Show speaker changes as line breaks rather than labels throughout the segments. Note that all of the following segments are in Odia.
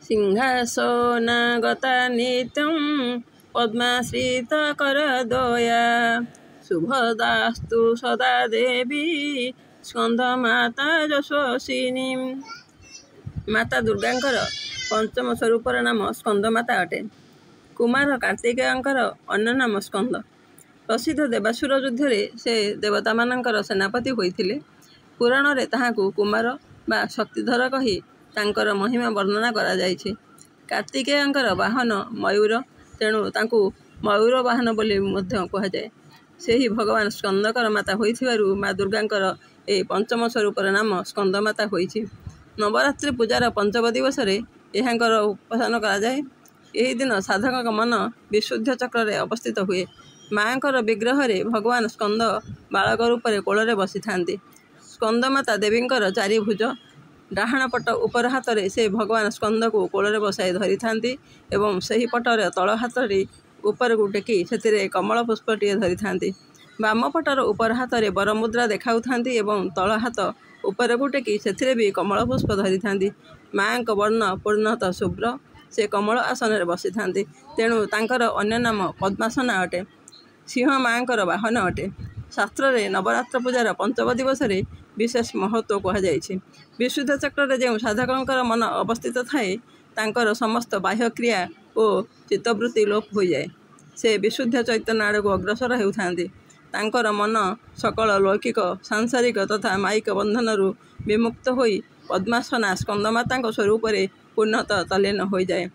ସିଂହାସନଗତା ନିତ୍ୟଂ ପଦ୍ମାଶ୍ରିତକରଦ୍ୱୟା ଶୁଭଦାସ୍ତୁ ସଦା ଦେବୀ ସ୍କନ୍ଦମାତା ଯଶସ୍ୱିନୀ। ମାତା ଦୁର୍ଗାଙ୍କର ପଞ୍ଚମ ସ୍ୱରୂପର ନାମ ସ୍କନ୍ଦମାତା ଅଟେ। କୁମାର କାର୍ତ୍ତିକେୟଙ୍କର ଅନ୍ୟ ନାମ ସ୍କନ୍ଦ। ପ୍ରସିଦ୍ଧ ଦେବାସୁର ଯୁଦ୍ଧରେ ସେ ଦେବତାମାନଙ୍କର ସେନାପତି ହୋଇଥିଲେ। ପୁରାଣରେ ତାହାଙ୍କୁ କୁମାର ବା ଶକ୍ତିଧର କହି ତାଙ୍କର ମହିମା ବର୍ଣ୍ଣନା କରାଯାଇଛି। କାର୍ତ୍ତିକେୟଙ୍କର ବାହନ ମୟୂର, ତେଣୁ ତାଙ୍କୁ ମୟୂରବାହନ ବୋଲି ମଧ୍ୟ କୁହାଯାଏ। ସେହି ଭଗବାନ ସ୍କନ୍ଦଙ୍କର ମାତା ହୋଇଥିବାରୁ ମା ଦୁର୍ଗାଙ୍କର ଏହି ପଞ୍ଚମ ସ୍ୱରୂପର ନାମ ସ୍କନ୍ଦମାତା ହୋଇଛି। ନବରାତ୍ରି ପୂଜାର ପଞ୍ଚମ ଦିବସରେ ଏହାଙ୍କର ଉପାସନା କରାଯାଏ। ଏହି ଦିନ ସାଧକଙ୍କ ମନ ବିଶୁଦ୍ଧ ଚକ୍ରରେ ଅବସ୍ଥିତ ହୁଏ। ମା'ଙ୍କର ବିଗ୍ରହରେ ଭଗବାନ ସ୍କନ୍ଦ ବାଳକ ରୂପରେ କୋଳରେ ବସିଥାନ୍ତି। ସ୍କନ୍ଦମାତା ଦେବୀଙ୍କର ଚାରି ଭୁଜ। ଡାହାଣ ପଟ ଉପର ହାତରେ ସେ ଭଗବାନ ସ୍କନ୍ଦଙ୍କୁ କୋଳରେ ବସାଇ ଧରିଥାନ୍ତି ଏବଂ ସେହି ପଟର ତଳ ହାତଟି ଉପରକୁ ଟେକି ସେଥିରେ କମଳ ପୁଷ୍ପଟିଏ ଧରିଥାନ୍ତି। ବାମ ପଟର ଉପର ହାତରେ ବରମୁଦ୍ରା ଦେଖାଉଥାନ୍ତି ଏବଂ ତଳ ହାତ ଉପରକୁ ଟେକି ସେଥିରେ ବି କମଳ ପୁଷ୍ପ ଧରିଥାନ୍ତି। ମା'ଙ୍କ ବର୍ଣ୍ଣ ପୂର୍ଣ୍ଣତଃ ଶୁଭ୍ର। ସେ କମଳ ଆସନରେ ବସିଥାନ୍ତି, ତେଣୁ ତାଙ୍କର ଅନ୍ୟ ନାମ ପଦ୍ମାସନା ଅଟେ। ସିଂହ ମା'ଙ୍କର ବାହନ ଅଟେ। ଶାସ୍ତ୍ରରେ ନବରାତ୍ର ପୂଜାର ପଞ୍ଚମ ଦିବସରେ ବିଶେଷ ମହତ୍ତ୍ୱ କୁହାଯାଇଛି। ବିଶୁଦ୍ଧ ଚକ୍ରରେ ଯେଉଁ ସାଧକଙ୍କର ମନ ଅବସ୍ଥିତ ଥାଏ, ତାଙ୍କର ସମସ୍ତ ବାହ୍ୟ କ୍ରିୟା ଓ ଚିତ୍ତବୃତ୍ତି ଲୋପ ହୋଇଯାଏ। ସେ ବିଶୁଦ୍ଧ ଚୈତନ୍ୟ ଆଡ଼କୁ ଅଗ୍ରସର ହେଉଥାନ୍ତି। ତାଙ୍କର ମନ ସକଳ ଲୌକିକ, ସାଂସାରିକ ତଥା ମାୟିକ ବନ୍ଧନରୁ ବିମୁକ୍ତ ହୋଇ ପଦ୍ମାସନା ସ୍କନ୍ଦମାତାଙ୍କ ସ୍ୱରୂପରେ ପୂର୍ଣ୍ଣତଃ ତଲ୍ଲୀନ ହୋଇଯାଏ।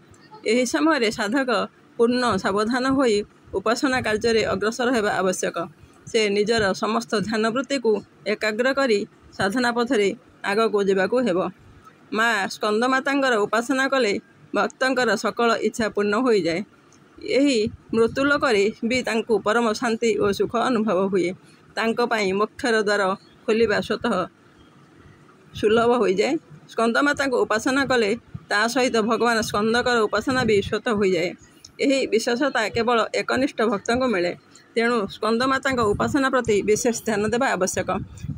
ଏହି ସମୟରେ ସାଧକ ପୂର୍ଣ୍ଣ ସାବଧାନ ହୋଇ ଉପାସନା କାର୍ଯ୍ୟରେ ଅଗ୍ରସର ହେବା ଆବଶ୍ୟକ। ସେ ନିଜର ସମସ୍ତ ଧ୍ୟାନବୃତ୍ତିକୁ ଏକାଗ୍ର କରି ସାଧନା ପଥରେ ଆଗକୁ ଯିବାକୁ ହେବ। ମା ସ୍କନ୍ଦମାତାଙ୍କର ଉପାସନା କଲେ ଭକ୍ତଙ୍କର ସକଳ ଇଚ୍ଛା ପୂର୍ଣ୍ଣ ହୋଇଯାଏ। ଏହି ମୃତ୍ୟୁଲୋକରେ ବି ତାଙ୍କୁ ପରମ ଶାନ୍ତି ଓ ସୁଖ ଅନୁଭବ ହୁଏ। ତାଙ୍କ ପାଇଁ ମୋକ୍ଷର ଦ୍ୱାର ଖୋଲିବା ସ୍ୱତଃ ସୁଲଭ ହୋଇଯାଏ। ସ୍କନ୍ଦମାତାଙ୍କୁ ଉପାସନା କଲେ ତା ସହିତ ଭଗବାନ ସ୍କନ୍ଦଙ୍କର ଉପାସନା ବି ସ୍ୱତଃ ହୋଇଯାଏ। ଏହି ବିଶେଷତା କେବଳ ଏକନିଷ୍ଠ ଭକ୍ତଙ୍କୁ ମିଳେ। ତେଣୁ ସ୍କନ୍ଦମାତାଙ୍କ ଉପାସନା ପ୍ରତି ବିଶେଷ ଧ୍ୟାନ ଦେବା ଆବଶ୍ୟକ।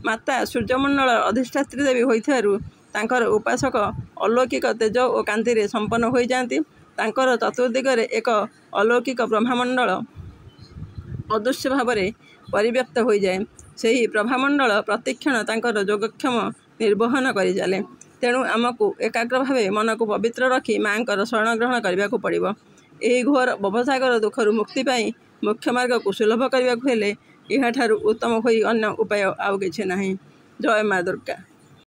ମାତା ସୂର୍ଯ୍ୟମଣ୍ଡଳର ଅଧିଷ୍ଠାତ୍ରୀ ଦେବୀ ହୋଇଥିବାରୁ ତାଙ୍କର ଉପାସକ ଅଲୌକିକ ତେଜ ଓ କାନ୍ତିରେ ସମ୍ପନ୍ନ ହୋଇଯାଆନ୍ତି। ତାଙ୍କର ଚତୁର୍ଦ୍ଦିଗରେ ଏକ ଅଲୌକିକ ପ୍ରଭାମଣ୍ଡଳ ଅଦୃଶ୍ୟ ଭାବରେ ପରିବ୍ୟାପ୍ତ ହୋଇଯାଏ। ସେହି ପ୍ରଭାମଣ୍ଡଳ ପ୍ରତିକ୍ଷଣ ତାଙ୍କର ଯୋଗକ୍ଷେମ ନିର୍ବହନ କରିଚାଲେ। ତେଣୁ ଆମକୁ ଏକାଗ୍ର ଭାବେ ମନକୁ ପବିତ୍ର ରଖି ମା'ଙ୍କର ଶରଣ ଗ୍ରହଣ କରିବାକୁ ପଡ଼ିବ। ଏହି ଘୋର ଭବସାଗର ଦୁଃଖରୁ ମୁକ୍ତି ପାଇଁ ମୋକ୍ଷମାର୍ଗକୁ ସୁଲଭ କରିବାକୁ ହେଲେ ଏହାଠାରୁ ଉତ୍ତମ ହୋଇ ଅନ୍ୟ ଉପାୟ ଆଉ କିଛି ନାହିଁ। ଜୟ ମା ଦୁର୍ଗା।